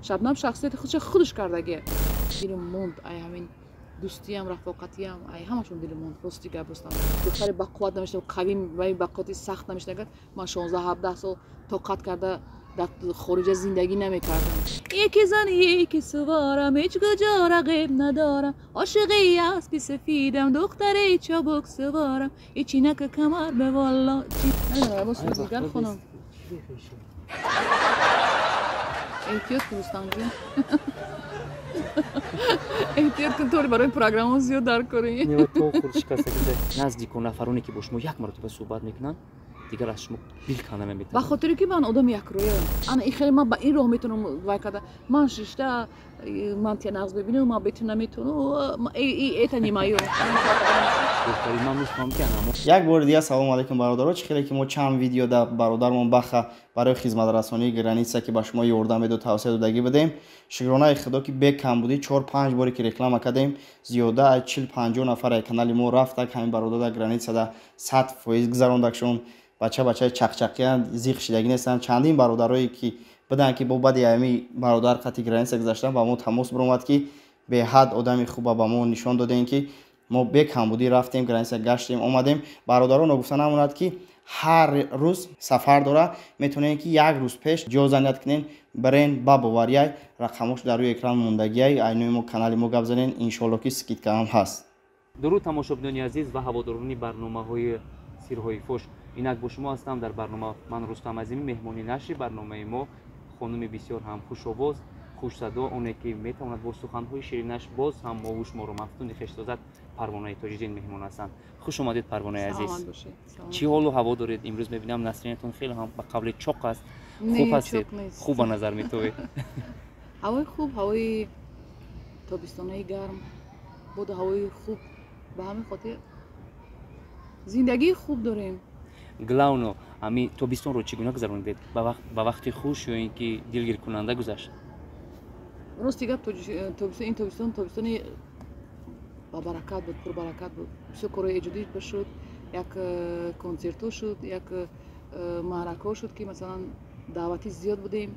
Шабнам шахсияти худша худаш кардагия. Дилим монд, ай ҳамин дӯстиям, рафоқатиям, ай ҳамашон дилим монд. Рости гап, Рустам. Духтари бақувват намешинам, қавӣ ва бақуввати сахт намешинагад. Ман 16-17 сол тоқат карда дар хориҷа зиндагӣ намекардам. Яке зан, яке суворам, ҳеҷ куҷо рақиб надорам. Ошиқи аспи сафидам, духтари чобук суворам. Ичинака камар ба волло. Намедонам, суруд дигар хонам. Эҳтиёт кун, Рустамҷон. Эҳтиёт кун, тори барои программа зиёд дар кори. Наздику нафароне ки бо шумо як маротиба суҳбат мекунанд, дигар аз шумо дил канда наметавонанд. Ба хотире ки ман одами якрӯям. Ана ин хеле ман ба ин роҳ метавонам вай карда. Ман шишта ман тия нағз бибинам, ман бету наметавонам. Это не моё. Як бори дигар салому алайкум, бародаро. Чӣ хеле ки мо чанд видео да бародармон Баха барои хизматрасонии граница, ки ба шумо ёрдам медод, тавсия додагӣ будем. Шукронаи Худо, ки бекамбудӣ 4-5 боре ки реклама кардем, зиёда аз 40-50 нафар аз канали мо рафтак. Ҳамин бародар дар границада 100% гузарондакшон. Бача бачаи чақчақиянд, зиқ шидагӣ нестанд. Чандин бародарое ки буданд, ки бо баъди ҳами бародар қати граница гузаштан, ба мо тамос биромад, ки беҳад одами хуба ба мо нишон додем, ки мо бекамбудӣ рафтем граница, гаштем, омадем. Бародаро, ногуфта намонад, ки ҳар рӯз сафар дора, метавонем ки як рӯз пеш ҷо занят кунем, бирен. Ба боварияй, рақамош дар рӯи экран мондагиай, айнои мо канали мо гап занен, иншоалло ки скидкаам ҳаст. Дуруд, тамошобинони азиз ва ҳаводорони барномаҳои Сирҳои фош. Инак бо шумо ҳастам дар барнома ман, Рустам Азимӣ. Меҳмони нашри барномаи мо хонуми бисёр ҳам хушовоз, хушсадо, оне ки метавонад бо суханҳои ширинаш боз ҳам мову шуморо мафтуни хеш созад, Парвонаи Тоҷиддин меҳмон ҳастанд. Хуш омадед, Парвонаи азиз. Чӣ ҳолу ҳаво доред? Имрӯз мебинам, настроениятон хеле ҳам ба қавли чоқ аст. Хуб ҳастед? Хуб ба назар метовед. Ҳавои хуб, ҳавои тобистонаи гарм, боду ҳавои хуб, ба ҳамин хотир зиндагии хуб дорем. Главно, ҳами тобистонро чӣ гуна гузаронидед? Ба вақти хуш ё ин ки дилгиркунанда гузашт? Рости гап, ин тобистон тобистони бабаракат буд, пурбаракат буд. Бисёр корҳои эҷодӣ шуд, як консертҳо шуд, як маъракаҳо шуд, ки масалан даъватӣ зиёд будем,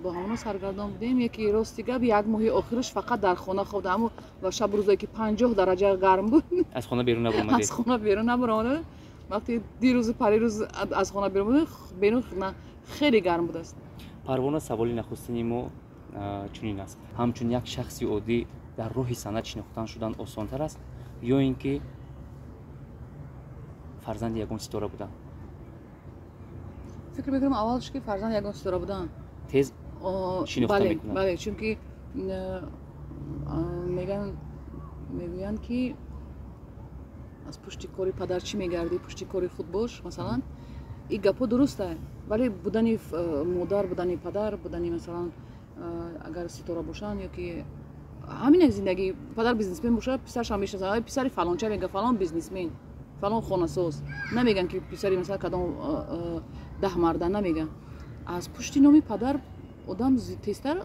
бо ҳамоно саргардон будем. Яки рости гап, як моҳи охираш фақат дар хона хобда, аммо ва шаб рӯзое ки 50 дараҷа гарм буд, аз хона берун набаромадед? Аз хона берун набаромада. Вақти дирӯзу парирӯз аз хона берун будем, берун хеле гарм будааст. Парвона, саволи нахустини мо чунин аст: ҳамчун як шахси оддӣ дар роҳи санъат шинохтан шудан осонтар аст ё ин ки фарзанди ягон ситора будан? Фикр мекунам, аввалш ки фарзанди ягон ситора будан тез шинохта мекунад. Бале, чунки мегӯянд, ки аз пушти кори падар чӣ мегардӣ, пушти кори худ бош. Масалан, ин гапҳо дуруста, вале будани модар, будани падар, будани масалан агар ситора бошанд ё ки ҳамин зиндагӣ, падар бизнесмен бошад, писарашам мешиносанд, писари фалонча мега, фалон бизнесмен, фалон хонасоз. Намегӯянд, ки писари масалан кадом даҳ марда, намегӯянд. Аз пушти номи падар одам тезтар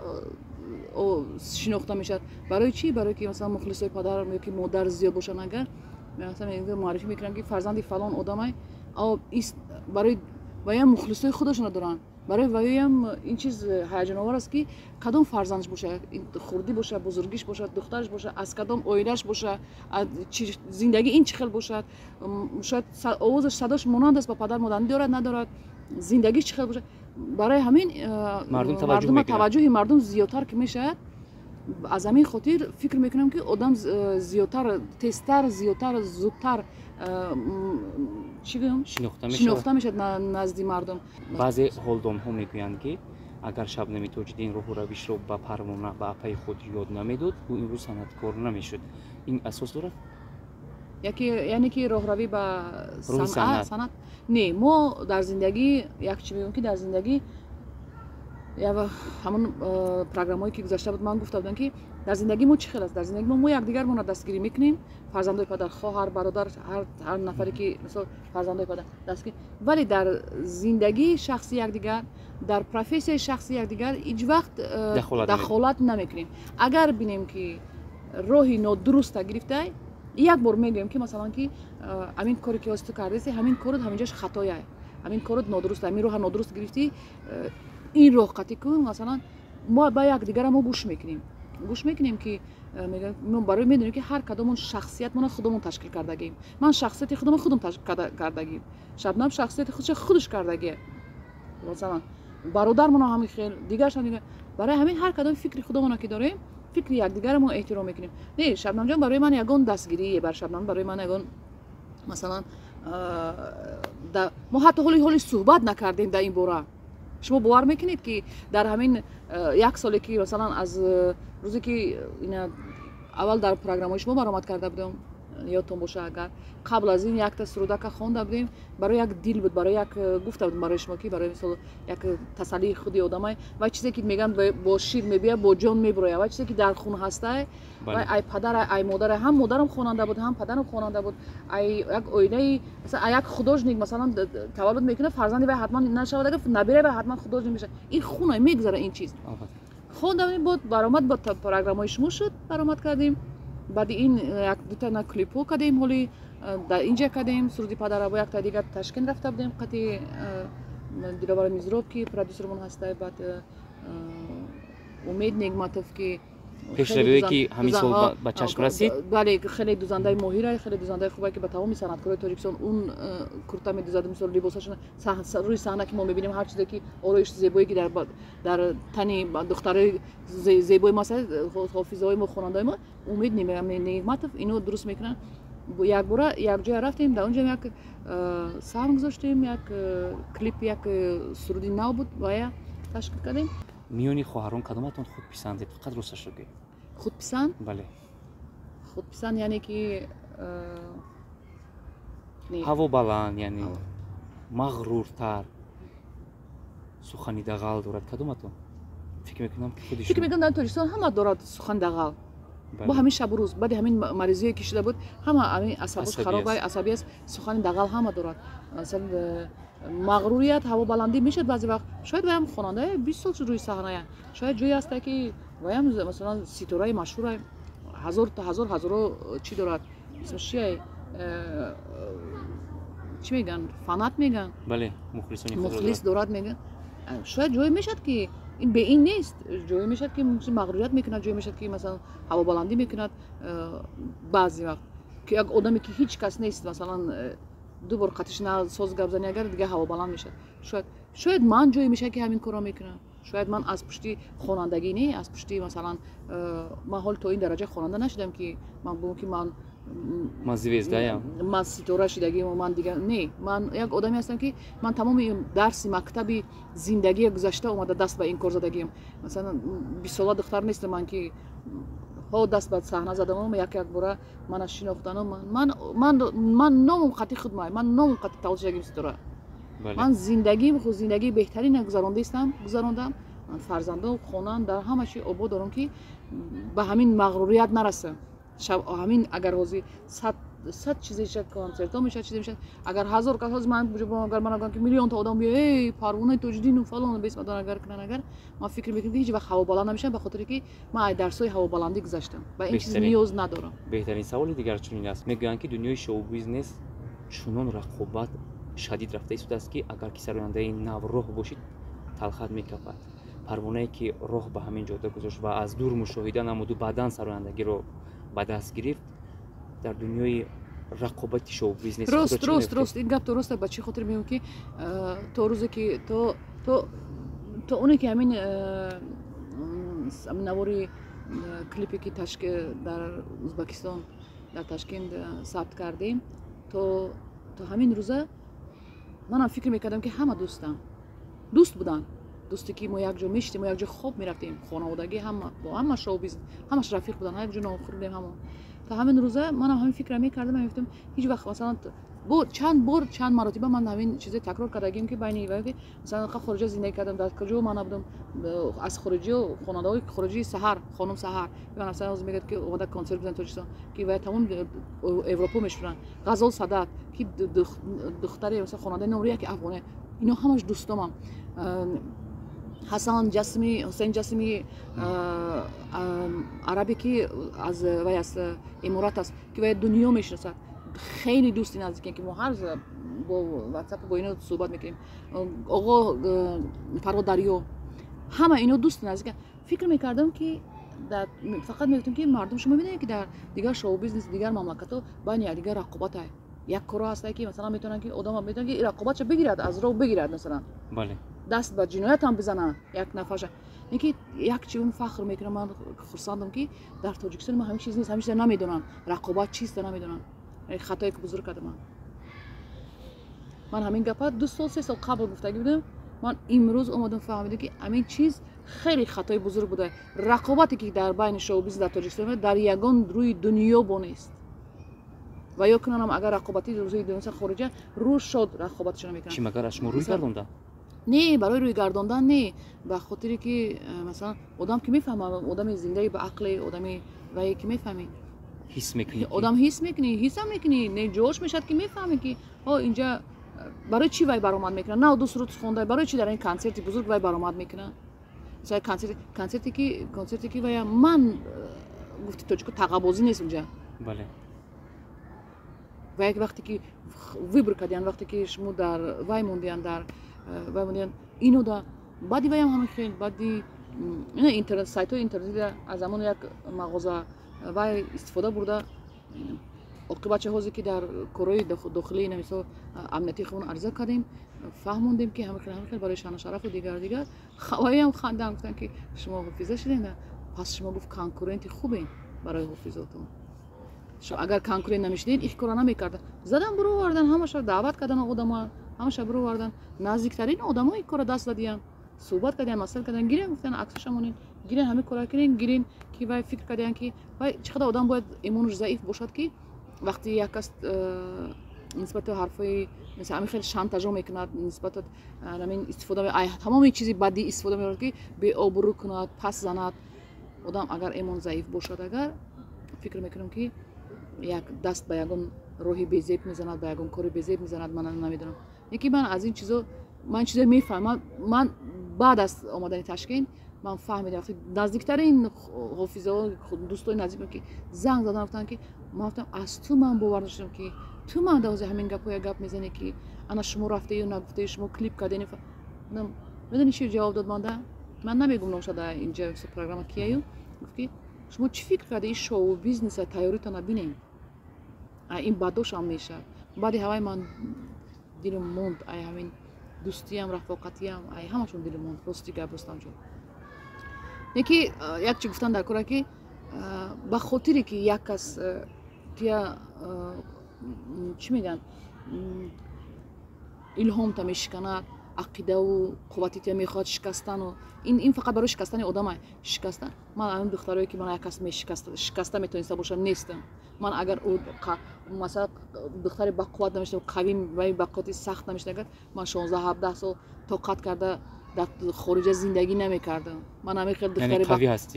шинохта мешавад. Барои чӣ? Барое ки масалан мухлисои падар ё ки модар зиёд бошанд, агар муаррифӣ мекунанд, ки фарзанди фалон одамай, барои ваям мухлисои худашонро доранд. Барои ваёям ин чиз ҳаяҷоновар аст, ки кадом фарзандаш бошад, хурдӣ бошад, бузургиш бошад, духтараш бошад, аз кадом оилааш бошад, зиндагӣ ин чӣ хел бошад, шояд овозаш, садош монанд аст ба падар, модар дорад, надорад, зиндагиш чӣ хел бошад. Барои ҳамин таваҷҷӯҳи мардум зиёдтар ки мешавад. Аз ҳамин хотир фикр мекунам, ки одам зиёдтар, тезтар, зиёдтар, зудтар, чӣ гӯям, шинохта мешавад назди мардум. Баъзе ҳолдонҳо мегӯянд, ки агар Шабнами Тоҷиддин роҳу равишро ба Парвона, ба апаи худ ёд намедод, ӯ имрӯз санъаткор намешуд. Ин асос дорад? Яъне ки роҳравӣ ба санъат? Не, мо дар зиндагӣ як чӣ мегӯям, ки дар зиндагӣ ҳамон программое ки гузашта буд, ман гуфта будам, ки дар зиндагӣ мо чӣ хел аст. Дар зиндагӣ мо якдигармонро дастгирӣ мекунем, фарзандои падар, хоҳар, бародар, ҳар нафаре ки мисол фарзандои падар дастгирӣ, вале дар зиндагии шахси якдигар, дар профессияи шахси якдигар ҳеҷ вақт дахолат намекунем. Агар бинем, ки роҳи нодуруста гирифтай, як бор мегӯем, ки масалан ки ҳамин коре ки ҳозир ту кардаси, ҳамин корот ҳаминҷош хатояй, ҳамин корот нодуруст, ҳамин роҳа нодуруст гирифтӣ, ин роҳ қатъӣ кун, масалан. Мо ба якдигара мо гӯш мекунем, гӯш мекунем, ки мо барои медонем, ки ҳар кадомон шахсиятмона худомон ташкил кардагием. Ман шахсияти худама худам кардагием, Шабнам шахсияти худша худаш кардагие, масалан, бародармона ҳамин хел, дигаршам дигар. Барои ҳамин ҳар кадом фикри худомона ки дорем, фикри якдигарро мо эҳтиром мекунем. Не, Шабнамҷон барои ман ягон дастгирие, бар Шабнам барои ман ягон, масалан, мо ҳатто ҳоли суҳбат накардем дар ин бора. Шумо бовар мекунед, ки дар ҳамин як соле, ки масалан аз рӯзе ки аввал дар программаи шумо баромад карда будам, ёдтон боша агар, қабл аз ин якта сурудака хонда будем, барои як дил буд, барои як гуфта будем барои шумо, ки барои мисол як тасаллии худи одамай. Вай чизе ки мегӯянд, бо шир мебия, бо ҷон мебурояд. Вай чизе ки дар хун ҳастай, вай ай падар, ай модар, ҳам модарам хонанда буд, ҳам падарам хонанда буд. Ай як оилаи, масалан, як художник, масалан, таваллуд мекунад, фарзанди вай ҳатман нашавад, агар набираи вай ҳатман художник мешавад. Ин хуна мегузара ин чиз. Хонда будем, бод баромад бо программаи шумо шуд, баромад кардем. Баъди ин як дута на клипҳо кардем, ҳоли дар инҷа кардем суруди падара, бо якта дигар Ташкент рафта будем қати Диловар Мизроб, ки продюсермон ҳастай, баъд Умед Негматов, ки пешравие ки ҳамин сол ба чашм расид. Бале, хеле дузандаи моҳира, хеле дузандаи хубе, ки ба тамоми санъаткорои Тоҷикистон он курта медузад. Мисол, либосашон рӯи саҳна ки мо мебинем, ҳар чизе ки ороиши зебое ки дар тани духтарои зебои мо, ҳофизаҳои мо, хонандаҳои мо, Умед Негматов ино дуруст мекунанд. Якбора якҷоя рафтем, дар он ҷо як саҳм гузоштем, як клип, як суруди нав буд, вая ташкил кардем. Миёни хоҳарон кадоматон худписандед? Фақат росташро гӯед. Худписанд? Бале. Худписанд, яъне ки ҳаво баланд, яъне мағруртар, сухани дағал дорад кадоматон? Фикр мекунам, ки худи фикр мекунам, дар Тоҷикистон ҳама дорад сухани дағал. Бо ҳамин шабу рӯз, баъди ҳамин маризие ки шуда буд, ҳама ҳамин асабош хароб, асабӣ аст, сухани дағал ҳама дорад. Мағрурият, ҳавобаландӣ мешавад баъзе вақт. Шояд ваям хонанда, 20 сол шуд рӯи саҳная, шояд ҷое ҳаста, ки ваям, масалан, ситораи машҳура, ҳазор ҳазор ҳазоро чӣ дорад, исмаш чия, чӣ мегӯянд, фанат мегӯянд. Бале, мухлисони. Мухлис дорад мегӯянд. Шояд ҷое мешавад, ки ин бе ин нест, ҷое мешавад, ки мағрурият мекунад, ҷое мешавад, ки масалан ҳавобаландӣ мекунад баъзе вақт, ки як одаме ки ҳеҷ кас нест, масалан, ду бор қатиш на соз гап зани, агар дига ҳавобаланд мешавад. Шояд ман ҷое мешавад, ки ҳамин корро мекунам. Шояд ман аз пушти хонандагӣ не, аз пушти, масалан, ман ҳол то ин дараҷа хонанда нашудам, ки ман бигӯм, ки ман ман звезда ям. Ман ситора шудагим, ман дига не. Ман як одаме ҳастам, ки ман тамоми дарси мактаби зиндагие гузашта омада, даст ба ин кор задагиам. Масалан, 20сола духтар нестам ман, ки ҳо даст ба саҳна задам, як якбора мана шинохтану ман номам қати худмай, ман номам қати таваллуд шудагим ситора. Ман зиндагим зиндагии беҳтарина гузарондаистам, гузарондам. Ман фарзандон, хонам, дар ҳама чи обод дорам, ки ба ҳамин мағрурият нарасам. Ҳамин агар ҳозир сад чизе шад, консертҳо мешад, чизе мешад, агар ҳазор кас ҳозир ман, агар ман гӯям, ки миллионта одам биё, эй, Парвонаи Тоҷиддину фалон бесмадан агар кунан, агар ман фикр мекунам, ки ҳеҷ вақт ҳавобаланд намешавам, ба хотире ки ман ай дарсҳои ҳавобаландӣ гузаштам, ба ин чиз ниёз надорам. Беҳтарин. Саволи дигар чунин аст: мегӯянд, ки дунёи шоу-бизнес чунон рақобат шадид рафта истодааст, ки агар ки сарояндаи навроҳ бошид, талхат мекафад. Парвонае ки роҳ ба ҳамин ҷода гузошт ва аз дур мушоҳида намуду баъдан сарояндагиро ба даст гирифт, дар дунёи рақобати шоу-бизнес? Рост, рост, рост, ин гап рост. Ба чӣ хотир мегӯям, ки то рӯзе ки то оне ки ҳамин навори клипе ки дар Узбекистон, дар Ташкент сабт кардем, то ҳамин рӯза манам фикр мекардам, ки ҳама дӯстам, дӯст буданд, дӯсте ки мо якҷо мешидем, мо якҷо хоб мерафтем, хонаводагӣ, ҳама бо ҳама шоу-бизнес, ҳамаш рафиқ буданд, якҷо нон хӯрдем ҳама. То ҳамин рӯза манам ҳамин фикра мекардам, мегуфтам, ҳеҷ вақт, масалан, бо чанд бор, чанд маротиба ман ҳамин чизе такрор кардагим, ки байни, масалан, хориҷа зиндагӣ кардам, дар куҷо ман набудам, аз хориҷиё, хонандаҳои хориҷии, Саҳар хонум, Саҳар, масалан, ҳозир мегӯяд, ки омада консерт бизан Тоҷикистон, ки вай тамоми Европо мешунанд, Ғазол Садат, ки духтари, масалан, хонандаи номри яки афғоне, ино ҳамаш дӯстомам. Ҳасан Ҷасми, Ҳусейн Ҷасми арабе, ки аз вай аст, Иморат аст, ки вай дунё мешиносад, хеле дӯсти наздике, ки мо ҳар бо ватсап бо ино суҳбат мекунем, оғо Фарҳод Дарё, ҳама ино дӯсти наздик. Фикр мекардам, ки фақат мегуфтам, ки мардум, шумо медонед, ки дар дигар шоу-бизнес, дигар мамлакатҳо байни якдигар рақобат ай. Як коро ҳастае, ки масалан метавонанд, ки одам метавонад, ки рақобатша бигирад, аз роҳ бигирад, масалан, даст ба ҷиноят ҳам бизананд як нафарша. Ин ки як чизон фахр мекунам, ман хурсандам, ки дар Тоҷикистон ма ҳамин чиз нест, ҳамин чиза намедонам, рақобат чиста намедонам. Хатое ки бузург кардам. Ман ҳамин гапа 2 сол, 3 сол қабл гуфтагӣ будам. Ман имрӯз омадам, фаҳмидам, ки ҳамин чиз хеле хатои бузург буда. Рақобате, ки дар байни шоу-бизнес дар Тоҷикистон, дар ягон рӯи дунё бо нест. Ва ё кунанам, агар рақобати рӯзи дунё хориҷа рӯ шод рақобатшона мекунанд. Чӣ, магар аз шумо рӯй гардонда? Не, барои рӯй гардондан не, ба хотире ки масалан, одам ки мефаҳма, одами зиндаи ба ақле, одами вае ки мефаҳмӣ. Ҳис мекунӣ. Одам ҳис мекунӣ, ҳисам мекунӣ, не, ҷош мешавад, ки мефаҳмӣ, ки о инҷа барои чӣ вай баромад мекунад, на ду суруд хонда, барои чӣ дар ин консерти бузург вай баромад мекунад. Масалан, консерте ки вая ман гуфти тоҷико тағабозӣ нест унҷа. Ва як вақте ки выбор кардиян, вақте ки шумо дар вай мондиян, дар вай мондиян, ино да баъди ваям ҳамин хел, баъди ина интернет, сайтҳои интернетида аз ҳамон як мағоза вай истифода бурда, оқибатча ҳозе ки дар корҳои дохилии, мисол, амнияти худмон арза кардем, фаҳмондем, ки ҳамин хел, ҳамин хел, барои шаъну шарафу дигар дигар. Ваям хандаам, гуфтанд, ки шумо ҳофиза шудем, пас шумо, гуфт, конкуренти хубем барои ҳофизотон. Агар конкурент намешудед, ин кора намекарда. Задан буровардан, ҳамаша даъват кардан одама, ҳамаша буровардан, наздиктарин одамо ин кора даст задиян, суҳбат кардиян, масъала кардан, гирен, гуфтан, аксаша монен, гирен, ҳамин кора кунен, гирен, ки вай фикр кардиян, ки вай чӣ қадар одам бояд имонаш заиф бошад, ки вақте як кас нисбати ҳарфҳои ҳамин хел шантажо мекунад, нисбати ҳамин истифода, тамоми чизи бадӣ истифода мебарад, ки беобрӯ кунад, пас занад. Одам агар имон заиф бошад, агар фикр мекунам, ки як даст ба ягон роҳи безеб мезанад, ба ягон кори безеб мезанад. Ман намедонам, лекин ман аз ин чизо, ман чизо мефаҳмам. Ман баъд аз омадани Ташкент ман фаҳмидам, вақте наздиктарин ҳофизаҳо, дӯстои наздикам, ки занг задан, гуфтанд, ки ман гуфтам, аз ту ман бовар доштам, ки ту ман ҳозир ҳамин гапҳоя гап мезанӣ, ки ана шумо рафтею нагуфтею, шумо клип кардени. Медонӣ, чи ҷавоб дод манда? Ман намегум номша, инҷа программа кияю. Гуфт, ки шумо чӣ фикр карда, ин шоу бизнеса тайёритона бинем, ин бадошам мешавад. Баъди ҳавай ман дилам монд, ай ҳамин дӯстиям, рафоқатиям, ай ҳамашон дилам монд. Рости гап, Рустамҷон, яки як чи гуфтан дар кора, ки ба хотире ки як кас тия, чӣ мегӯянд, илҳомта мешиканад, ақидаву қуввати тия мехоҳад шикастану ин фақат барои шикастани одама шикастан. Ман ҳамин духтарое, ки ман як кас шикаста метавониста бошам, нестам. Ман агар масалан духтари бақувват намешудам, қавӣ ва бақуввати сахт намешуд, агар ман 16-17 сол тоқат карда дар хориҷа зиндагӣ намекардам. Ман ҳамин хел духтари,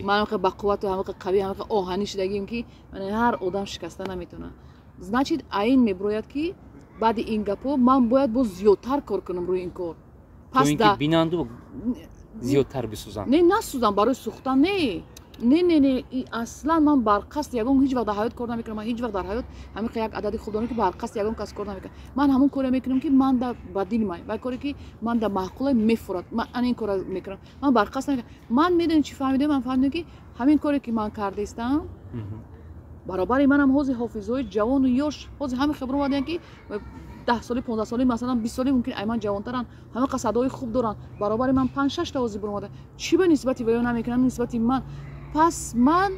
ман ҳамин хел бақуввату ҳамин хел қавӣ, ҳамин хел оҳанӣ шудагим, ки ҳар одам шикаста наметавонад. Значит, аин мебирояд, ки баъди ин гапҳо ман бояд боз зиёдтар кор кунам рӯи ин кор. Пас бинанду зиёдтар бисӯзанд. Не, насӯзам, барои сӯхтан не, не, не, не, аслан ман бар қасд ягон ҳеҷ вақт дар ҳаёт кор намекунам. Ман ҳеҷ вақт дар ҳаёт ҳамин як адади хуб дорам, ки бар қасд ягон кас кор намекунам. Ман ҳамон коре мекунам, ки ман да ба дили ман ва коре, ки ман да маъқула мефурад, ман ана ин кора мекунам. Ман бар қасд намекунам. Ман медонем, чӣ фаҳмидам? Ман фаҳмидам, ки ҳамин коре, ки ман кардаистам, баробари манам ҳозир ҳофизҳои ҷавону ёш ҳозир ҳамин хабар омадаянд, ки 10 соли, 15 соли, масалан, 20 соли, мумкин ай ман ҷавонтаранд, ҳама қасадои хуб доранд. Баробари ман панҷ шашта ҳозир баромада. Чӣ ба нисбати ваё намекунам, нисбати ман? Пас ман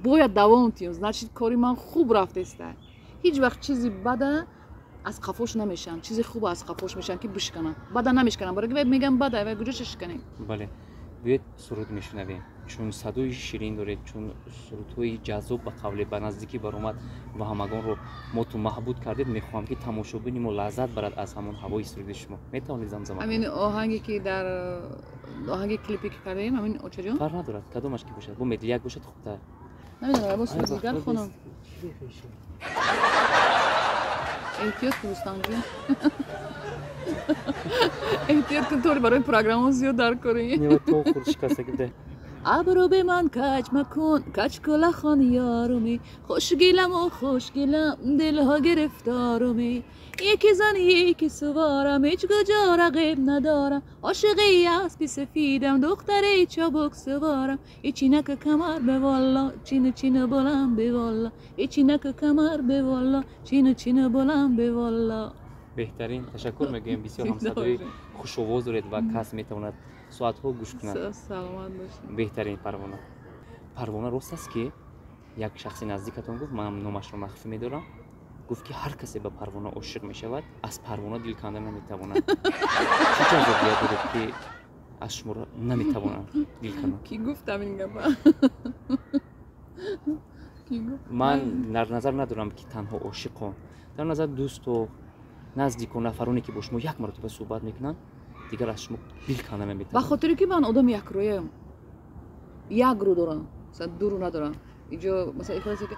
бояд давом тиём. Значит, кори ман хуб рафтеста. Ҳеҷ вақт чизи бада аз қафош намешаванд, чизи хуба аз қафош мешаванд, ки бишкананд. Бада намешкананд, барои ки мегӯям бада вай куҷоша шиканем? Бале, биёед, суруд мешунавем. Чун садои ширин доред, чун сурудҳои ҷаззоб, ба қавле, ба наздикӣ баромад ва ҳамагонро моту маҳбуд кардед, мехоҳам, ки тамошобини мо лаззат барад аз ҳамон ҳавои суруди шумо. Метавонед замзама? Ҳамин оҳанге, ки дар оҳанги клипе, ки кардаем, ҳамин очаҷон. Фарқ надорад, кадомаш ки бошад, бо медляк бошад, хубтар. Намедонам, бо суруди дигар хонам. Эҳтиёт кун, Рустамҷон, эҳтиёт кун, тори барои программа зиёд дар корӣ. То худ шикастагӣ. Абрӯ бе ман каҷ макун, каҷкула хон ёруми, хушгиламу хушгилам, дилҳо гирифторуми. Яки зан, яки суворам, ҳеҷ куҷо рақиб надорам, ошиқи аспи сафидам, духтари чобук суворам. Ичинака камар беволло, чину чину болам беволло, ичинака камар беволло, чину чину болам беволло. Беҳтарин, ташаккур мегӯем. Бисёр ҳам садои хушовоз доред ва кас метавонад соатҳо гӯш кунад. Саломат бошед. Беҳтарин, Парвона. Парвона, рост аст, ки як шахси наздикатон гуфт, манам номашро махфӣ медорам, гуфт, ки ҳар касе ба Парвона ошиқ мешавад, аз Парвона дил канда наметавонад? Чӣ ҷазобият доред, ки аз шуморо наметавонанд дил кананд? Ки гуфтам ин гапа? Ман дар назар надорам, ки танҳо ошиқон, дар назар дӯсто, наздикон, нафароне, ки бо шумо як маротиба суҳбат мекунанд, дигар аз шумо дил канда наметавонанд. Ба хотире ки ман одами якрӯям, як рӯ дорам, масалан, ду рӯ надорам. Инҷо масалан ихлосе ки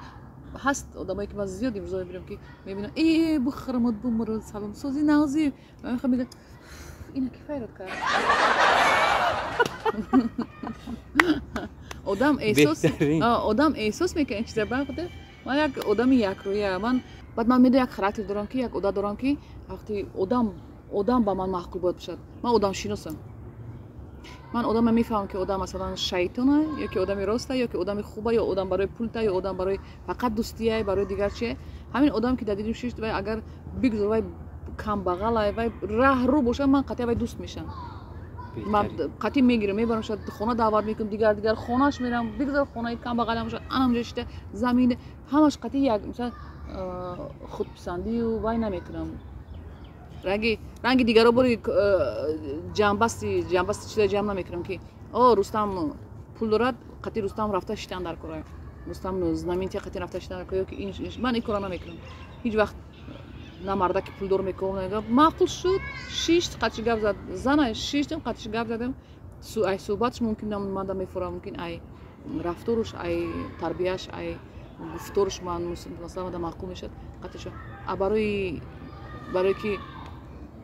ҳаст, одамое ки ман зиёд имрӯза мебинам, ки мебинам, э, бухарамад, бумарад, салом, сози, нағзи, мехоҳам, мегӯям, ина ки файрод кард. Одам эҳсос, одам эҳсос мекунад ин чиза. Ба хотир ман як одами якрӯя. Ман баъд ман медонам, як характер дорам, ки як одат дорам, ки вақти одам ба ман маъқул бояд бошад. Ман одамшиносам. Ман одама мефаҳмам, ки одам, масалан, шайтона ё ки одами роста, ё ки одами хуба, ё одам барои пулта, ё одам барои фақат дӯстия, барои дигар чие. Ҳамин одам ки дар дилим шишт, вай агар бигзор вай камбағала, вай раҳрӯ бошад, ман қатъия вай дӯст мешавам. Ман қатъи мегирам, мебарам, шояд хона даъват мекунам, дигар дигар хонааш мерам, бигзор хонаи камбағалам бошад, анамҷо шита замин ҳамаш, қатъи як, масалан, худписандию вай намекунам. Ранги дигаро бори ҷамъбасти чиза ҷамъ намекунам, ки о, Рустам пул дорад, қатъи Рустам рафта шитан дар кора, Рустам знаменития, қатъи рафта шитан дар кора, ё ки ин. Ман ин кора намекунам ҳеҷ вақт. На мардаки пулдор мекунам. Маъқул шуд, шишт, қатъи гап зад, зана шиштем, қатъи гап задем, ай суҳбатш мумкин манда мефурам, мумкин ай рафторуш, ай тарбияш, ай гуфторуш ман, масалан, манда маъқул мешавад, қатъи. А барое ки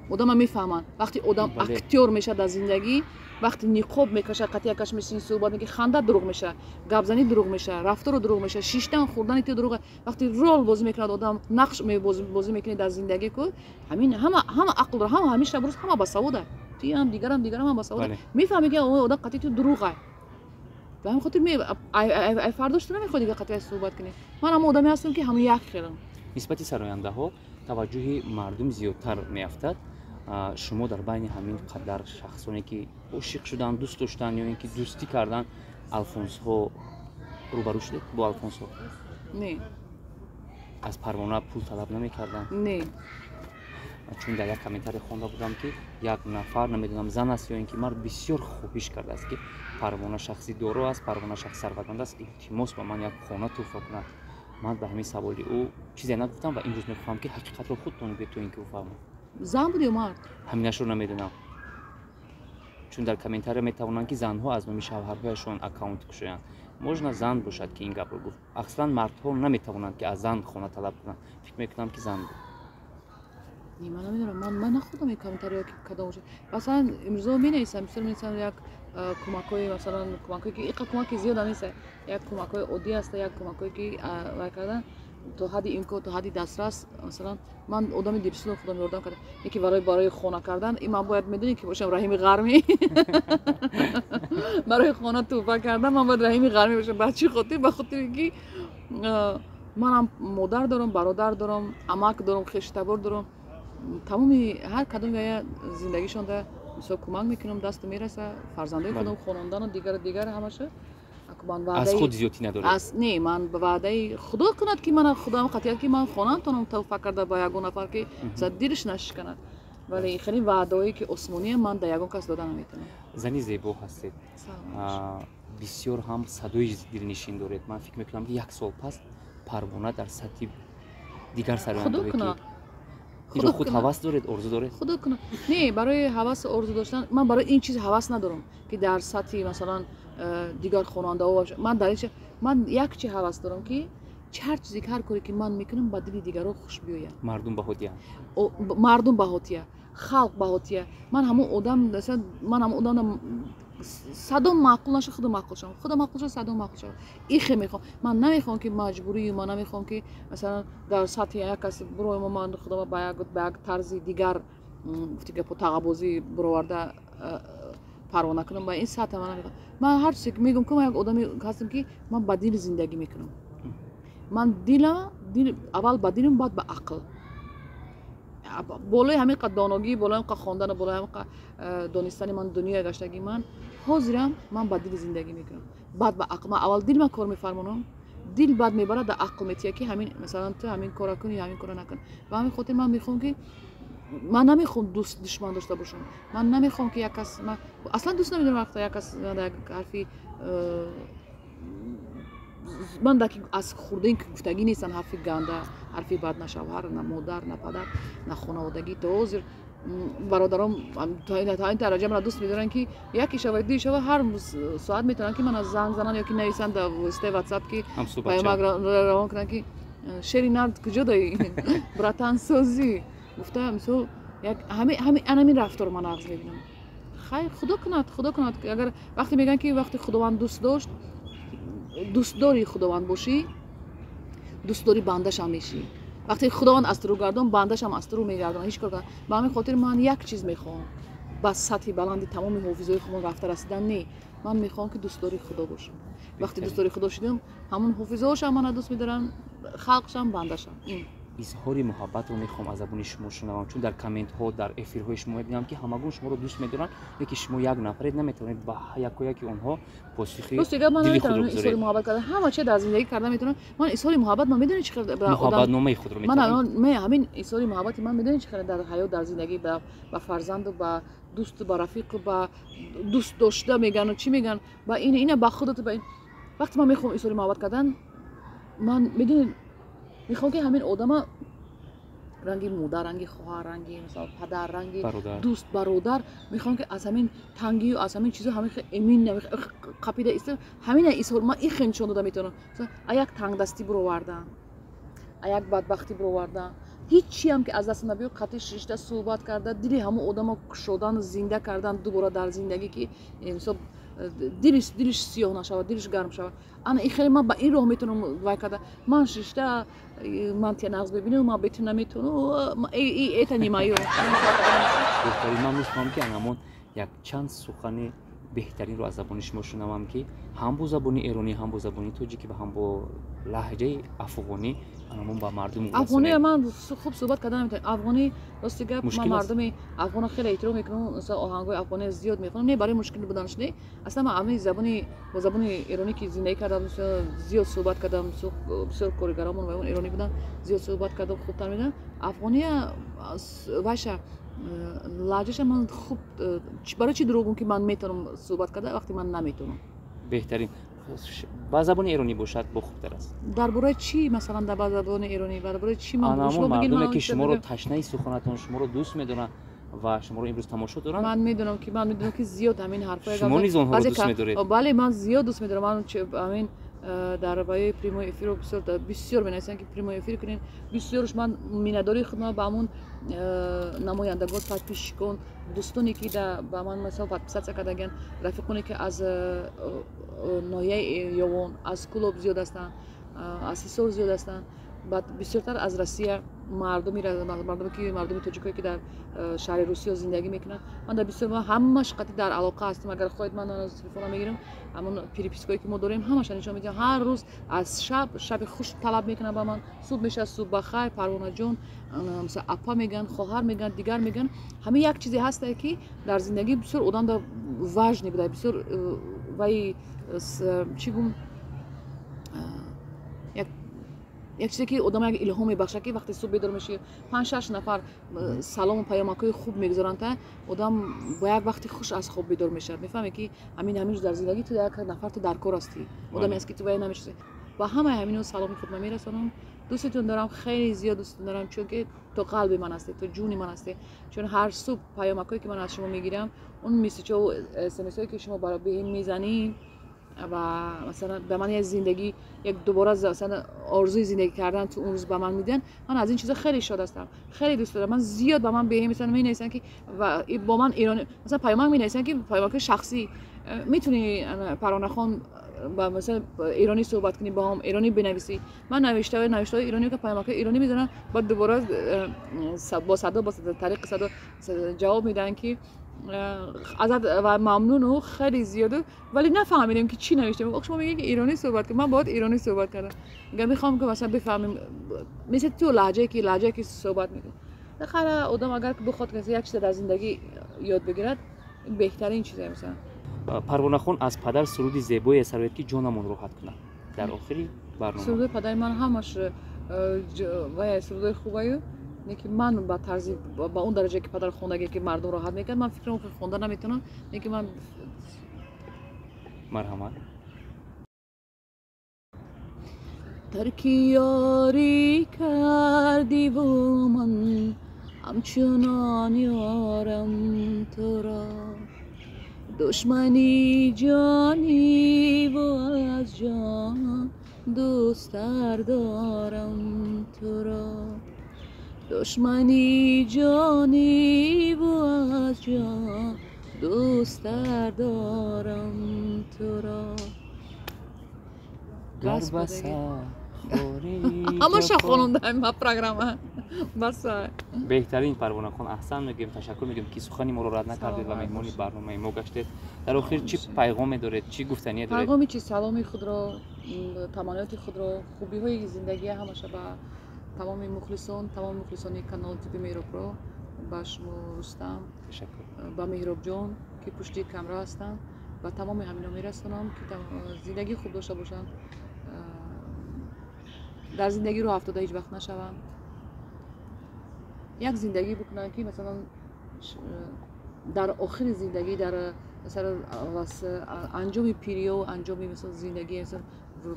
одама мефаҳманд, вақте одам актёр мешавад дар зиндагӣ, вақте ниқоб мекашад, қатъи якаш мешини суҳбат мекунӣ, ханда дурӯғ мешавад, гапзанӣ дурӯғ мешавад, рафтору дурӯғ мешавад, шиштан, хӯрдани ту дурӯғ. Вақте рол бозӣ мекунад одам, нақш бозӣ мекунӣ дар зиндагӣ ку, ҳамин ҳама ақл дора, ҳама ҳамин шаб рӯз ҳама басавода, туям, дигарам, дигарам ҳама басавода, мефаҳмӣ, ки одам қатъи ту дурӯғ. Ба ҳамин хотир ай фардош ту намехоҳӣ дигар қатъи суҳбат кунӣ. Ман ҳамон одаме ҳастам, ки ҳамон як хелам. Нисбати сарояндаҳо таваҷҷӯҳи мардум зиёдтар меафтад. Шумо дар байни ҳамин қадар шахсоне, ки ошиқ шуданд, дӯст доштанд ё ин ки дӯстӣ карданд, алфонсҳо рӯбарӯ шудед бо алфонсҳо? Не. Аз Парвона пул талаб намекарданд? Не. Чун дар як комментарие хонда будам, ки як нафар, намедонам, зан аст ё ин ки мард, бисёр хоҳиш кардааст, ки Парвона шахси доро аст, Парвона шахси сарватманд аст, илтимос, ба ман як хона тӯҳфа кунад. Ман ба ҳамин саволи ӯ чизе нагуфтам ва имрӯз мехоҳам, ки ҳақиқатро худтон гӯед, то ин ки ӯ фаҳмад. Зан буд ё мард? Ҳаминашро намедонам, чун дар комментария метавонанд, ки занҳо аз номи шавҳарҳояшон аккаунт кушоянд. Можно, зан бошад, ки ин гапро гуфт. Аслан мардҳо наметавонанд, ки аз зан хона талаб кунанд. Фикр мекунам, ки зан буд. Не, ман намедонам, ман нахондам ин комментариё, ки кадом бошад. Масалан, имрӯзо менависам, бисёр менависам, як кӯмакҳои, масалан, кӯмакҳое, ки иқа кӯмаки зиёдам нест, як кӯмакҳои оддӣ аста, як кӯмакҳое, ки вай кардан то ҳадди имкон, то ҳадди дастрас. Масалан, ман одами дилсӯзам, худам ёрдам карда, яке барои хона кардан, ин ман бояд, медонӣ, ки бошам Раҳими Ғармӣ. Барои хона тӯҳфа кардан ман бояд Раҳими Ғармӣ бошам. Ба чӣ хотир? Ба хотире ки манам модар дорам, бародар дорам, амак дорам, хештабор дорам. Тамоми ҳар кадоми ая зиндагишонда мисол кӯмак мекунам, дасту мераса, фарзандои худам хонондану дигару дигар ҳамаша. Аз худ зиёдтӣ надоред? Не, ман ба ваъдаи Худо кунад, ки мана Худоам қатъият, ки ман хонам тонам тӯҳфа карда ба ягон нафар, ки дилш нашиканад, вале хеле ваъдаое, ки осмония, ман да ягон кас дода наметавонам. Зани зебо ҳастед, бисёр ҳам садои дилнишин доред. Ман фикр мекунам, ки як сол пас Парвона дар сатҳи дигар сарояндаҳое, ки инро худ ҳавас доред, орзу доред? Худо кунад. Не, барои ҳавасу орзу доштан, ман барои ин чиз ҳавас надорам, ки дар сатҳи, масалан, дигар хонандаҳо. Ман дар ин, ман як чи ҳавас дорам, ки ҳар чизе, ҳар коре ки ман мекунам, ба дили дигарон хуш биёяд. Мардум баҳо диҳанд. Мардум баҳо диҳад, халқ баҳо диҳад. Ман ҳамон одам, ман ҳамон одам Садом маъқул наша, худо маъқул шавам, худо маъқул шава, садом маъқул шава. Ихе мехоҳам. Ман намехоҳам, ки маҷбурӣ, ман намехоҳам, ки масалан дар сатҳи як кас буроем, ман худома ба як тарзи дигар, гуфти гапо, тағабозӣ буроварда парвона кунам. Ба ин сатҳ ман намехоҳам. Ман ҳар чизе ки мегӯям, ки ман як одаме ҳастам, ки ман ба дил зиндагӣ мекунам. Ман дилам, дил аввал ба дилам, баъд ба ақл. Болои ҳамин қад доногӣ, болои ҳамин қад хондану болои ҳамин қад донистани ман, дунёя гаштагии ман, ҳозирам ман ба дил зиндагӣ мекунам, баъд ба ақл. Ман аввал дилма кор мефармонам, дил баъд мебарад, да ақл метия, ки ҳамин, масалан, ту ҳамин кора кун ё ҳамин кора накун. Ба ҳамин хотир ман мехоҳам, ки ман намехоҳам дӯст душман дошта бошам. Ман намехоҳам, ки як кас, ман аслан дӯст намедорам, вақта як кас як ҳарфи ман даки аз хурдаин ки гуфтагӣ нестан, ҳарфи ганда, ҳарфи бад, на шавҳар, на модар, на падар, на хонаводагӣ. То ҳозир бародаром то ин дараҷа мана дӯст медоранд, ки яке шава, ду шава, ҳар соат метавонанд, ки мана занг зананд ё ки нависанд дар воситаи WhatsApp, ки паёмак равон кунанд, ки шери нард куҷо даи, братан, созӣ гуфта. Мисол, анамин рафторо ман нағз мебинам. Хайр, худо кунад, худо кунад, агар вақте мегӯянд, ки вақте худованд дӯст дошт, дӯстдори худованд бошӣ, дӯстдори бандашам мешӣ. Вақте худованд аз ту рӯ гардон, бандашам аз ту рӯ мегардонад. Ҳеҷ кор. Ба ҳамин хотир ман як чиз мехоҳам: ба сатҳи баланди тамоми ҳофизои худмон рафта расидан не, ман мехоҳам, ки дӯстдори худо бошам. Вақте дӯстдори худо шудам, ҳамон ҳофизоошам мана дӯст медоранд, халқшам, бандашам. Ин Изҳори муҳаббатро мехоҳам аз забони шумо шунавам, чун дар комментҳо, дар эфирҳои шумо мебинам, ки ҳамагон шуморо дӯст медоранд, лекин шумо як нафаред, наметавонед ба якояки онҳо посухи дили худро. Изҳори муҳаббат карда, ҳама чи дар зиндагӣ карда метавонам. Ман изҳори муҳаббат, ман медонед чӣ хел Муҳаббатномаи худро. Ман ҳамин изҳори муҳаббати ман, медонед чӣ хел дар ҳаёт, дар зиндагӣ ба фарзанду, ба дӯсту, ба рафиқу, ба дӯст дошта мегану чӣ меган, ба ин, ина, ба худату, ба ин. Вақте ман мехоҳам изҳори муҳаббат кардан, ман, медонед, мехоҳам, ки ҳамин одама ранги модар, ранги хоҳар, ранги, мисол, падар, ранги дӯст, бародар, мехоҳам, ки аз ҳамин тангию аз ҳамин чизо ҳамин эмин қапида иста. Ҳамина изҳор ман ин хел нишон дода метавонам: а як тангдастӣ буровардан, а як бадбахтӣ буровардан, ҳеҷ чиам ки аз даст набиёд, қатъи шишта суҳбат карда, дили ҳамон одамо кушодан, зинда кардан дубора дар зиндагӣ, ки мисол, дилиш сиёҳ нашавад, дилиш гарм шавад. Ана ин хеле ман ба ин роҳ метавонам вай карда. Ман шишта, ман тия нағз бибинам, ман бе ту наметавонам, это не моё. Беҳтарин. Ман мехоҳам, ки анамон як чанд сухани беҳтаринро аз забони шумо шунавам, ки ҳам бо забони эронӣ, ҳам бо забони тоҷикӣ ва ҳам бо лаҳҷаи афғонӣ анамон ба мардум. Афғонӣ ман хуб суҳбат карда наметавонам. Афғонӣ, рости гап, ман мардуми афғонро хеле эҳтиром мекунам, оҳангҳои афғонӣ зиёд мехонам. Не барои мушкил буданаш, не, аслан ман ҳамин забони, бо забони эронӣ ки зиндагӣ кардам, зиёд суҳбат кардам, бисёр коригаромон ва он эронӣ буданд, зиёд суҳбат кардам, хубтар медонам. Афғония вайша, лаҳҷаша ман хуб. Барои чӣ дурӯғ гӯм, ки ман метавонам суҳбат карда, вақте ман наметавонам? Беҳтарин. Ба забони эронӣ бошад, бо хубтар аст. Дар бораи чӣ, масалан, дар забони эронӣ дар бораи чӣ? Ман мардуме, ки шуморо ташнаи суханатон, шуморо дӯст медоранд ва шуморо имрӯз тамошо доранд. Ман медонам, ки зиёд ҳамин ҳарфҳои Шумо низ онҳоро дӯст медоред. Бале, ман зиёд дӯст медорам. Ман ҳамин дар баёи прямой эфирро бисёр бисёр менависанд, ки прямой эфир кунем. Бисёрш ман миннатдории худро ба ҳамон намояндагон, подписчикон, дӯстоне, ки ба ман, масалан, подписаться кардагианд, рафиқоне, ки аз ноҳияи Ёвон, аз Кӯлоб зиёд ҳастанд, аз Ҳисор зиёд ҳастанд, баъд бисёртар аз Россия, мардуме ки, мардуми тоҷикое, ки дар шаҳри Русия зиндагӣ мекунанд, ман дар бисёр ҳамаш қатъи дар алоқа ҳастам. Агар хоҳед, ман телефона мегирам, ҳамон перепиское, ки мо дорем, ҳамаша нишон медиҳам. Ҳар рӯз аз шаб шаби хуш талаб мекунам ба ман. Субҳ мешавад, субҳ бахайр, Парвонаҷон, масалан, апа мегӯянд, хоҳар мегӯянд, дигар мегӯянд. Ҳамин як чизе ҳастае, ки дар зиндагӣ бисёр одамда важный буда, бисёр вай, чӣ гум, як чизе, ки одам як илҳом мебахшад, ки вақте субҳ бедор мешавӣ, панҷ шаш нафар салому паёмакҳои хуб мегузоранд, та одам бо як вақти хуш аз хоб бедор мешавад. Мефаҳме, ки ҳамин рӯз дар зиндагӣ ту як нафар, ту дар кор ҳастӣ, одаме аст, ки ту вай намешиносӣ. Ба ҳамаи ҳамино саломи худро мерасонам. Дӯстетон дорам, хеле зиёд дӯстетон дорам, чунки то қалби ман ҳастед, то ҷуни ман ҳастед. Чун ҳар субҳ паёмакҳое, ки ман аз шумо мегирам, он месседжҳо, смсҳое, ки шумо беҳим мезанед ва масалан ба ман як зиндагӣ, як дубора, масалан, орзуи зиндагӣ кардан ту он рӯз ба ман медиҳанд, ман аз ин чизо хеле шод ҳастам, хеле дӯст дорам. Ман зиёд ба ман беҳим, масалан, менависанд, ки ва бо ман эронӣ, масалан, паёмак менависанд, ки паёмакҳои шахсӣ. Метавонӣ, Парвонахон, ба масалан эронӣ суҳбат кунӣ, бо ҳам эронӣ бинависӣ. Ман навиштаҳои эронӣ, ки паёмакҳои эронӣ мезанам, баъд дубора бо садо, бо тариқи садо ҷавоб медиҳанд, ки азат ва мамнуну хеле зиёду, вале нафаҳмидем, ки чӣ навиштем. Шумо мегӯед, ки эронӣ суҳбат кун, ман бояд эронӣ суҳбат кардам. Мегӯям, мехоҳам, ки масалан бифаҳмем, мисли ту лаҳҷае ки суҳбат мекунӣ. Хара, одам агар бихоҳад, ки як чиз дар зиндагӣ ёд бигирад, беҳтарин чизе масалан. Парвонахон, аз падар суруди зебое сароед, ки ҷонамон роҳат кунад дар охири барнома. Суруди падари ман ҳамаш вай сурудои хубаю, не ки ман ба тарзи, ба он дараҷае, ки падар хондагӣ, ки мардум роҳат мекард, ман фикрам хонда наметавонам, не ки ман. Марҳамат. Тарки ёрӣ кардиву ман ҳамчунон ёрам туро, душмани ҷониву аз ҷон дӯсттар дорам туро, душмани ҷониву аз ҷон дӯсттар дорам туро. Гар баса. Ҳамаша хонондаем ма программа бас. Беҳтарин, Парвонахон, аҳсан мегӯем, ташаккур мегӯем, ки сухани моро рад накардед ва меҳмони барномаи мо гаштед. Дар охир чӣ пайғоме доред, чӣ гуфтание доред? Пайғоми чи? Саломи худро, таманниёти худро, хубиҳои зиндагия ҳамаша ба тамоми мухлисон, тамоми мухлисони канали тиби Меҳробро, ба шумо, Рустам, Ташаккур. ба Меҳробҷон, ки пушти камера ҳастанд, ба тамоми ҳамино мерасонам, ки зиндагии хуб дошта бошанд, дар зиндагӣ роҳ афтода ҳеҷ вақт нашаванд, як зиндагӣ бикунанд, ки масалан дар охири зиндагӣ, дар масалан анҷоми пириё, анҷоми масалан зиндагӣ,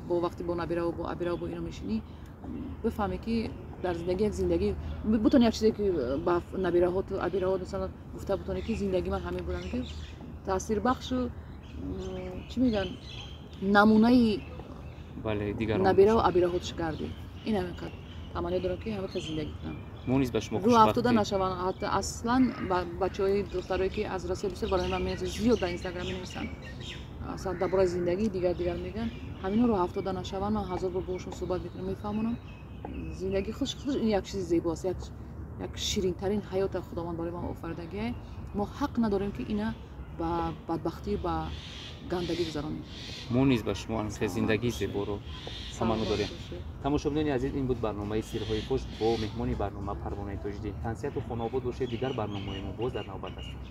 бо вақти бо набираву бо абираву бо ино мешинӣ, бифаҳмӣ, ки дар зиндагӣ як зиндагӣ бутонӣ, як чизе, ки ба набираҳоту абираҳот масалан гуфта бутонӣ, ки зиндагӣ ман ҳамин будам, ки таъсирбахшу, чӣ мегӯянд, намунаи набираву абираҳотш гардӣ. Ин ҳамин қадр таманно дорам, ки ҳамин қадр зиндагӣ кунам. Мо низ ба шумо рӯ афтода нашаванд. Ҳатто аслан бачаҳои, духтарое, ки аз Россия бисёр барои ман менависанд, зиёд дар Инстаграм менависанд, аслан дар бораи зиндагӣ дигар дигар мегӯянд, ҳамино роҳ афтода нашаванд. Ман ҳазор бор бошон суҳбат мекунам, мефаҳмонам, зиндагӣ худаш ин як чизи зебоаст, як ширинтарин ҳаёта Худованд барои мо офаридагиа. Мо ҳақ надорем, ки ина ба бадбахтӣ, ба гандагӣ гузаронем. Мо низ ба шумо зиндагии зеборо таманно дорем. Тамошобинони азиз, ин буд барномаи «Сирҳои фош» бо меҳмони барнома Парвонаи Тоҷиддин. Тансиҳату хонаобод бошед, дигар барномаҳои мо боз дар навбат ҳастанд.